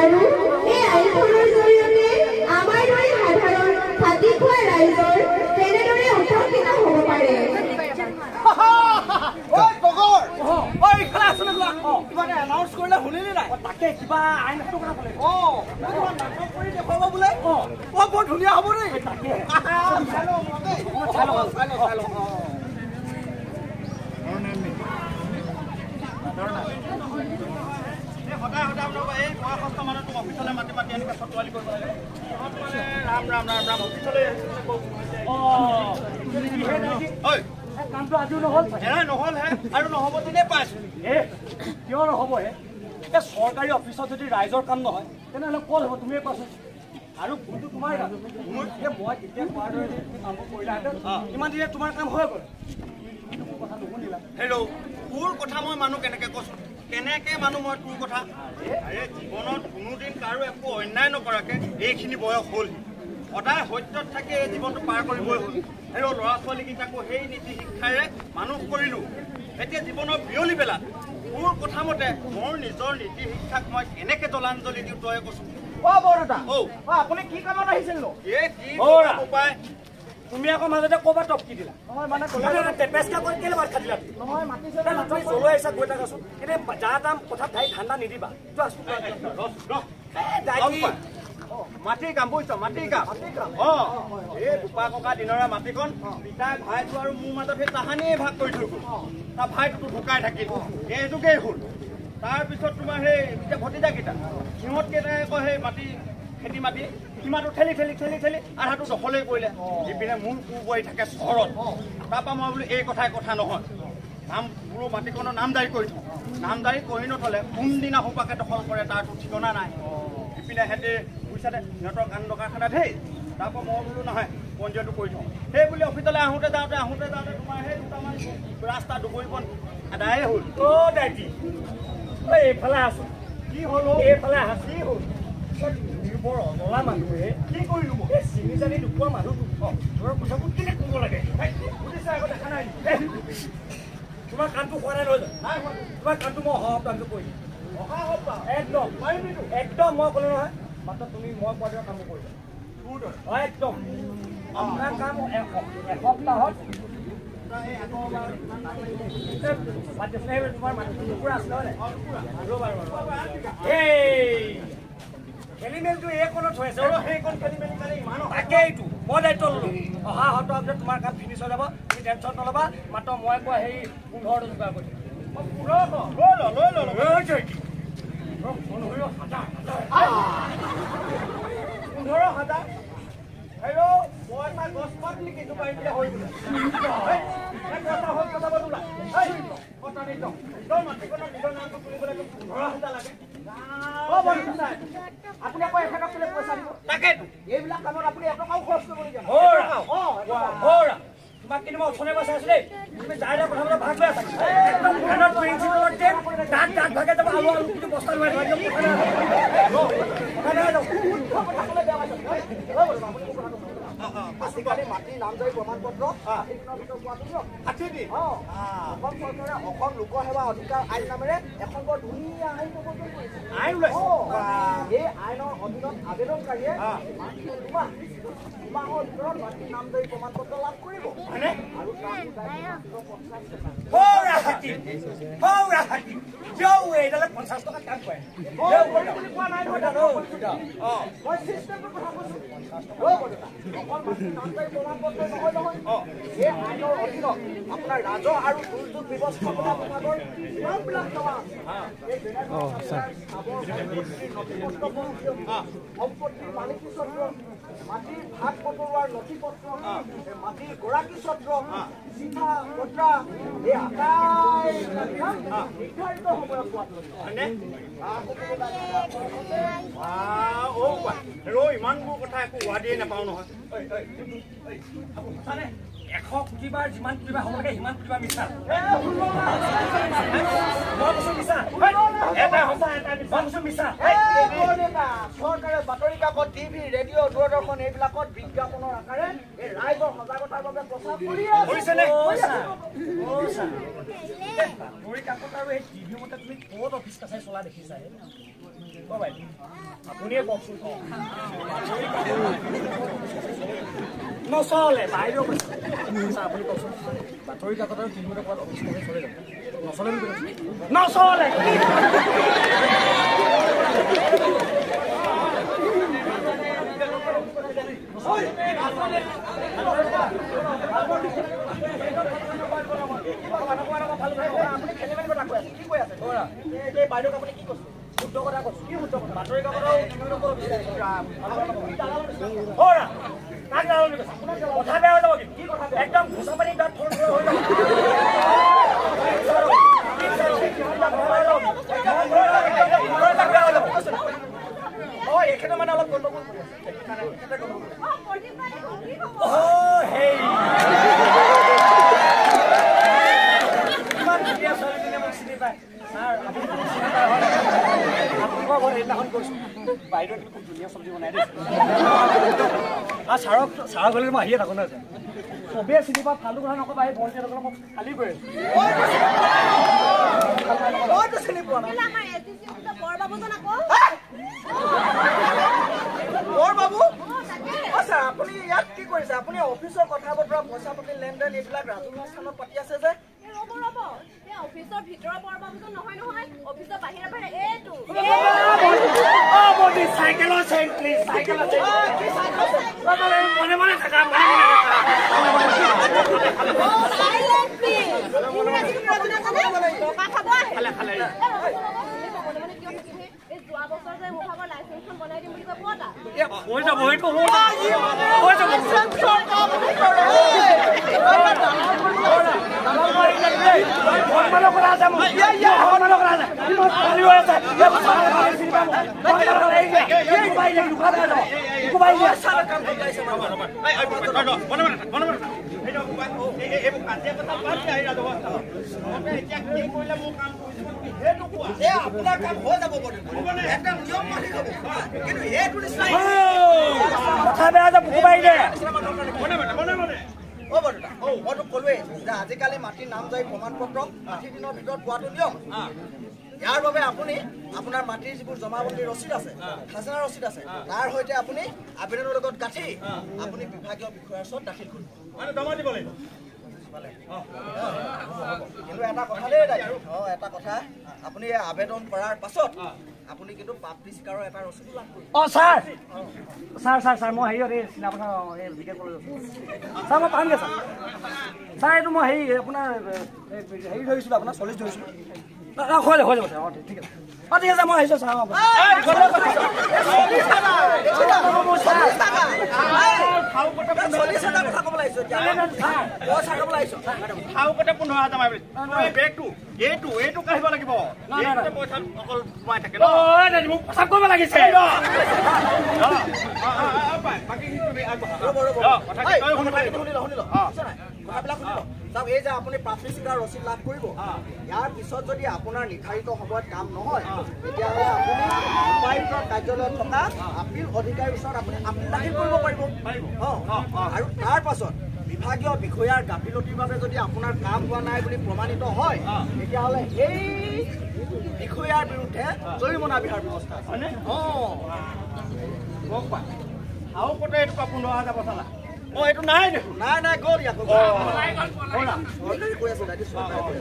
আৰু এই আইনখনৰ জৰিয়তে আমাৰ দৰে সাধাৰণ খাটি খোৱা ৰাইজৰ কেনেদৰে উপকৃত হ'ব পাৰে। কামটো আজিও নহ'ল নহ'ল হে আৰু নহ'ব তেনে পাইছো। এ কিয় নহ'ব হে? এই চৰকাৰী অফিচত যদি ৰাইজৰ কাম নহয় তেনেহ'লে ক'ত হ'ব তুমিয়ে কোৱাচোন? আৰু ভুলটো তোমাৰ গাত। মই তেতিয়া কোৱাৰ দৰে যদি তুমি কামবোৰ কৰিলাহেঁতেন ইমান দিনে তোমাৰ কাম হৈ গ'ল। তুমি মোৰ কথা নুশুনিলা। হেল্ল', তোৰ কথা মই মানুহ কেনেকে কচোন? কেনেকে মানুহ মই তোৰ কথা? আৰে জীৱনত কোনোদিন কাৰো একো অন্যায় নকৰাকে এইখিনি বয়স হ'লহি, সদায় সত্যত থাকি এই জীৱনটো পাৰ কৰিবই হ'ল। আৰু ল'ৰা ছোৱালীকেইটাকো সেই নীতি শিক্ষাৰে মানুহ কৰিলোঁ। এতিয়া জীৱনৰ বিয়লি বেলাত তোৰ কথা মতে মোৰ নিজৰ নীতি শিক্ষাক মই কেনেকে জলাঞ্জলি দিওঁ তই কচোন? আপুনি কি কামত আহিছিল? এই কি উপায়? তুমি আকৌ মাজতে ক'ৰবাত টপকি দিলা। টেপেচকা কৰি কেলে ভাত খাটিলা? তুমি জলৈ আহিছা গৈ থাকাচোন। এনেই যা তাম কথাত ধাই ঠাণ্ডা নিদিবা। মাটিৰ কাম বুজিছ, মাটিৰ কাম। অ, এই বোপা ককা দিনৰে মাটিখন পিতাই ভাইটো আৰু মোৰ মাজত সেই তাহানিয়ে ভাগ কৰি থৈ গ'ল। তাৰ ভাইটোতো ঢুকাই থাকিল, এইটোকেই হ'ল। তাৰপিছত তোমাৰ সেই এতিয়া ভতিজাকেইটা সিহঁতকেইটাই আকৌ সেই মাটি খেতি মাটি সীমাটো ঠেলি ঠেলি ঠেলি ঠেলি আধাটো দখলেই কৰিলে। ইপিনে মোৰ কুবোৱাৰী থাকে চহৰত। তাৰপৰা মই বোলো এই কথাই কথা নহয়, নাম বোলো মাটিখনৰ নামজাৰি কৰি থওঁ। নামজাৰি কৰি নথলে কোনদিনা সোপাকে দখল কৰে তাৰতো ঠিকনা নাই। ইপিনে সিহঁতে বুজিছানে সিহঁতৰ কাণ্ড কাৰখানা ধেই। তাৰপৰা মই বোলো নহয় পঞ্জীয়নটো কৰি থওঁ। সেই বুলি অফিচলৈ আহোঁতে যাওঁতে আহোঁতে যাওঁতে তোমাৰ সেই দুটামান ৰাস্তা দুবৰিবন আদায়ে হ'ল। অ' দাইটি, এইফালে আছো। কি হ'ল? এইফালে আহা। কি হ'ল? বৰ অজলা মানুহে কি কৰিলো মই? এই চিনি জানি নোপোৱা মানুহটো তোৰ কথাবোৰ কেলে ক'ব লাগে? সুধিছা আকৌ দেখা নাই। তোমাৰ কামটো হোৱা নাই নহয় জানো? তোমাৰ কামটো মই অহা সপ্তাহটো কৰি দিম। অহা সপ্তাহ? একদম একদম। মই ক'লো নহয়, মাত্ৰ তুমি মই কোৱাৰ দৰে কামবোৰ কৰিবা। অ, একদম আপোনাৰ কাম এসপ্তাহত। তোমাৰ মাটিটো টুকুৰা আছে নহয়? এই খেলি মেলিটো এইকণত হৈ আছে। সেইকণ খেলি মেলি কাৰণে ইমান তাকেইতো মই দায়িত্ব ল'লো। অহা সপ্তাহৰ ভিতৰত তোমাৰ কাম ফিনিছ হৈ যাব, তুমি টেনশ্যন নল'বা। মাত্ৰ মই কোৱা সেই 15টো যোগাৰ কৰি দিম। 15 লৈ ল, লৈ ল। 15,000। 15,000? হেল্ল', পইচা গছপাত নেকি তোক আহি পেলাই হৈ বোলে পইচা হৈ কথা নোলায়। নিজৰ মাটিখনত নিজৰ নামটো তুলিবলৈ 15,000 লাগে। আপুনি আকৌ এখেতক কেলে পইচা দিব? তাকেতো এইবিলাক কামত আপুনি এটকাও খৰচ কৰিবলগীয়া। তোমাক কিন্তু মই অথনিৰ পৰা চাই আছো দেই। তুমি যাই দিয়া কথা বতৰা ভাগ লৈ আছা। একদম কাণত প্ৰিন্সিপালত দিম, দাঁত দাঁত ভাগে যাব। আলু আলু কিন্তু বস্তা লৈ আজিকালি মাটিৰ নামজাৰি প্ৰমাণ পত্ৰ এইখনৰ ভিতৰত পোৱাটো দিয়ক। 60 দিন। অসম চৰকাৰে অসম লোকসেৱা অধিকাৰ আইন নামেৰে এখন বৰ ধুনীয়া আইন প্ৰৱৰ্তন কৰিছে। আইন ওলাইছে? এই আইনৰ অধীনত আবেদনকাৰীয়ে মাত্ৰ দুমাহৰ ভিতৰত মাটিৰ নামজাৰি প্ৰমাণ পত্ৰ লাভ কৰিব। আৰু মাত্ৰ 50 টকা। এইডালে 50 টকাত কাম কৰে বুলি কোৱা নাই নহয়, মই চিষ্টেমটোৰ কথা কৈছো। অকল মাটিৰ নামজাৰি প্ৰমাণ পত্ৰ নহয় নহয়, এই আইনৰ অধীনত আপোনাৰ ৰাজহ আৰু দুৰ্যোগ ব্যৱস্থাপনা বিভাগৰ যিমানবিলাক সেৱা আছে, সম্পত্তিৰ মালিকী স্বত্ব, মাটিৰ ভাগ বতৰোৱাৰ নথি পত্ৰ, মাটিৰ গৰাকী স্বত্ব, চিঠা পত্ৰা, এই আটাইবিলাক কাম নিৰ্ধাৰিত সময়ত পোৱাটো। ইমানবোৰ কথা একো ৱাদিয়ে নাপাওঁ নহয়। 100 কোটিবাৰ যিমান কোটিবাৰ হ'ব লাগে সিমান কোটিবাৰ মিছা। মই কৈছো মিছা। এটা সঁচা এটা মিছা। মই কৈছো মিছা। চৰকাৰে বাতৰি কাকত, টিভি, ৰেডিঅ', দূৰদৰ্শন এইবিলাকত বিজ্ঞাপনৰ আকাৰে এই ৰাইজৰ সজাগতাৰ বাবে প্ৰচাৰ কৰি কৰিছেনে? বাতৰি কাকত আৰু এই টিভিৰ মতে তুমি ক'ত অফিচ কাছাৰী চলা দেখিছা হে? অ বাইদেউ, আপুনিয়ে কওকচোন। নচলে বাইদেউ, আপুনি কওকচোন, বাতৰি কাকত আৰু টিভিৰ মতে ক'ৰবাত অফিচ কাছাৰী চলে জানো? নচলে বুলি কৈছে, নচলে। একদম ঘোচা পানী দাঁত থৰ থৰ হৈ যাব। এখেতে মানে অলপ গণ্ডগোল কৰি আছে। ইমান ধুনীয়া ছোৱালীজনীয়ে মোক চিনি পায়। ছাৰ, আপুনি মোক চিনি পায় হয়? আপোনালোকৰ ঘৰত সেইদিনাখন গৈছোঁ, বাইদেউ কিন্তু খুব ধুনীয়া চব্জি বনাই দেই। আৰু ছাৰক, ছাৰৰ ঘৰলৈ মই আহিয়ে থাকোঁ নহয়। চবেই চিনি পাওঁ, ফাল্টু কথা নক'বা। এই ভণ্টিহঁতৰ মোক খালী কৰি মইতো চিনি পোৱা নাই। বৰবাবু, অ ছাৰ, আপুনি ইয়াত কি কৰিছে? আপুনি অফিচৰ কথা বতৰা, পইচা পাতি লেনদেন এইবিলাক ৰাজহুৱা স্থানত পাতি আছে যে? ৰ'ব ৰ'ব, এই অফিচৰ ভিতৰৰ বৰবাবুজন নহয় নহয়, অফিচৰ বাহিৰে বাহিৰে এইটো। চাইকেলৰ চেইন প্লিজ, চাইকেলৰ চেইন। মনে মনে থাকা, মনে টকা খাব আহে। যোৱা বছৰ যে মোৰ ভাগৰ লাইচেন্সখন বনাই দিম বুলি কৈ ক'তা হৈ যাব, সেইটো হৈ যাব। আপোনাৰ কাম হৈ যাব, একদম নিয়ম মানি যাব, কিন্তু এইটো কথা বেয়া যাব। অ বৰদেউতা, মইতো ক'লোৱেই যে আজিকালি মাটিৰ নাম জাৰি প্ৰমাণ পত্ৰ 60 দিনৰ ভিতৰত পোৱাটো নিয়ম। ইয়াৰ বাবে আপুনি আপোনাৰ মাটিৰ যিবোৰ জমাবন্দী ৰচিদ আছে, খাজনা ৰচিদ আছে, তাৰ সৈতে আপুনি আবেদনৰ লগত গাঁঠি আপুনি বিভাগীয় বিষয়াৰ ওচৰত দাখিল কৰিব, মানে জমা দিব লাগিব। কিন্তু এটা কথা দেই, অ এটা কথা, আপুনি আবেদন কৰাৰ পাছত আপুনি কিন্তু প্ৰাপ্তি স্বীকাৰৰ এটা ৰচিদ লাভ কৰিব। অ ছাৰ, ছাৰ ছাৰ ছাৰ, মই হেৰিয়ত এই চিনাপথাৰ এই বিকেট কলেজত ছাৰ, মই পামগৈ ছাৰ। ছাৰ, এইটো মই হেৰি আপোনাৰ হেৰি ধৰিছিলোঁ, আপোনাৰ 40 ধৰিছিলোঁ। হৈ যাব, হৈ যাব ছাৰ। অঁ ঠিক আছে, অঁ ঠিক আছে, মই আহিছোঁ ছাৰ। এইটো কাঢ়িব লাগিব, পইচা অকল সোমাই থাকে। মোক প্ৰচাৱ কৰিব লাগিছে। কথাবিলাক শুনি লওক। চাওক, এই যে আপুনি প্ৰাপ্তি স্বীকাৰ ৰচিদ লাভ কৰিব, ইয়াৰ পিছত যদি আপোনাৰ নিৰ্ধাৰিত সময়ত কাম নহয়, তেতিয়াহ'লে আপুনি উপায়ুক্তৰ কাৰ্যালয়ত থকা আপিল অধিকাৰীৰ ওচৰত আপুনি আপিল দাখিল কৰিব পাৰিব। আৰু তাৰ পাছত বিভাগীয় বিষয়াৰ গাফিলতিৰ বাবে যদি আপোনাৰ কাম হোৱা নাই বুলি প্ৰমাণিত হয়, তেতিয়াহ'লে সেই বিষয়াৰ বিৰুদ্ধে জৰিমনা বিহাৰ ব্যৱস্থা আছে। আৰু কতে এইটো 15,000 বচালা? অ এইটো নাই দেখোন। নাই নাই, গ'ল ইয়াক কৈ আছে।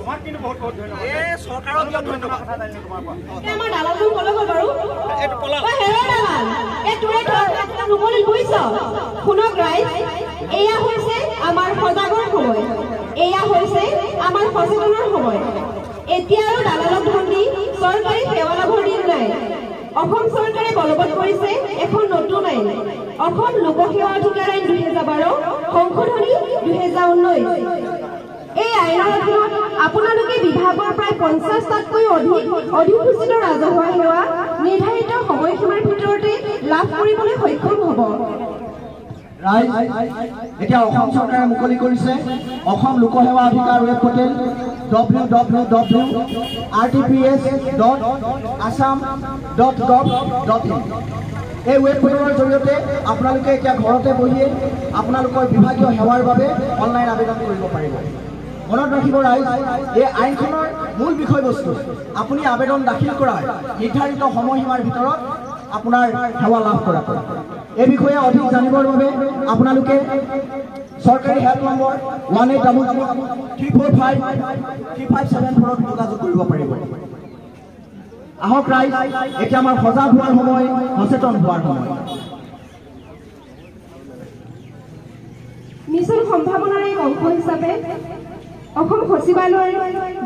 তোমাক কিন্তু বহুত বহুত ধন্যবাদ। এই চৰকাৰক কিয় ধন্যবাদ? কথা জানিলো তোমাৰ পৰা। আমাৰ দালালটো ক'লৈ গ'ল বাৰু? এইটো পলাল। এই তোৰে নুবলিল বুজিছ। শুনক ৰাইজ, এয়া হৈছে আমাৰ সজাগৰ সময়, এয়া হৈছে আমাৰ সচেতনৰ সময়। এতিয়া আৰু দালালক ধন দি চৰকাৰী সেৱা লাভৰ দিন নাই। অসম চৰকাৰে বলবৎ কৰিছে এখন নতুন আইন, অসম লোকসেৱা অধিকাৰ আইন 2012 সংশোধনী 2019। এই আইনৰ অধীনত আপোনালোকে বিভাগৰ প্ৰায় 50টাতকৈও অধিক অধিসূচিত ৰাজহুৱা সেৱা নিৰ্ধাৰিত সময়সীমাৰ ভিতৰতে লাভ কৰিবলৈ সক্ষম হ'ব। ৰাইজ, এতিয়া অসম চৰকাৰে মুকলি কৰিছে অসম লোকসেৱা অধিকাৰ ৱেব পৰ্টেল www.rtps.assam.gov.in। এই ৱেব পৰ্টেলৰ জৰিয়তে আপোনালোকে এতিয়া ঘৰতে বহিয়ে আপোনালোকৰ বিভাগীয় সেৱাৰ বাবে অনলাইন আবেদন কৰিব পাৰিব। মনত ৰাখিব ৰাইজ, এই আইনখনৰ মূল বিষয়বস্তু আপুনি আবেদন দাখিল কৰাৰ নিৰ্ধাৰিত সময়সীমাৰ ভিতৰত আপোনাৰ সেৱা লাভ কৰা। এই বিষয়ে অধিক জানিবৰ বাবে আপোনালোকে চৰকাৰী হেল্প নম্বৰ 1800 345 3574ত যোগাযোগ কৰিব পাৰিব। আহক ৰাইজ, এতিয়া আমাৰ সজাগ হোৱাৰ সময়, সচেতন হোৱাৰ সময়। মিছন সম্ভাৱনাৰ এক অংশ হিচাপে অসম সচিবালয়ৰ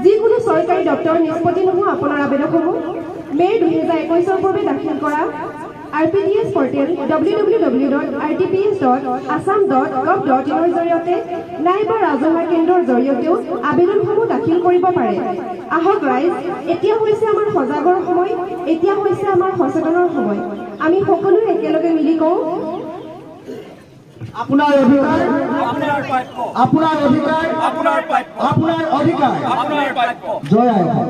যিকোনো চৰকাৰী দপ্তৰৰ নিষ্পত্তি নোহোৱা আপোনাৰ আবেদনসমূহ মে' 2021ৰ পূৰ্বে দাখিল কৰা RPTS portal www.rtps.assam.gov.inৰ জৰিয়তে নাইবা ৰাজহুৱা কেন্দ্ৰৰ জৰিয়তেও আবেদনসমূহ দাখিল কৰিব পাৰে। আহক ৰাইজ, এতিয়া হৈছে আমাৰ সজাগৰ সময়, এতিয়া হৈছে আমাৰ সচেতনৰ সময়। আমি সকলোৱে একেলগে মিলি কওঁ, আপোনাৰ অধিকাৰ, আপোনাৰ প্ৰাপ্য। আপোনাৰ অধিকাৰ, আপোনাৰ প্ৰাপ্য। আপোনাৰ অধিকাৰ, আপোনাৰ প্ৰাপ্য। জয় আই অসম।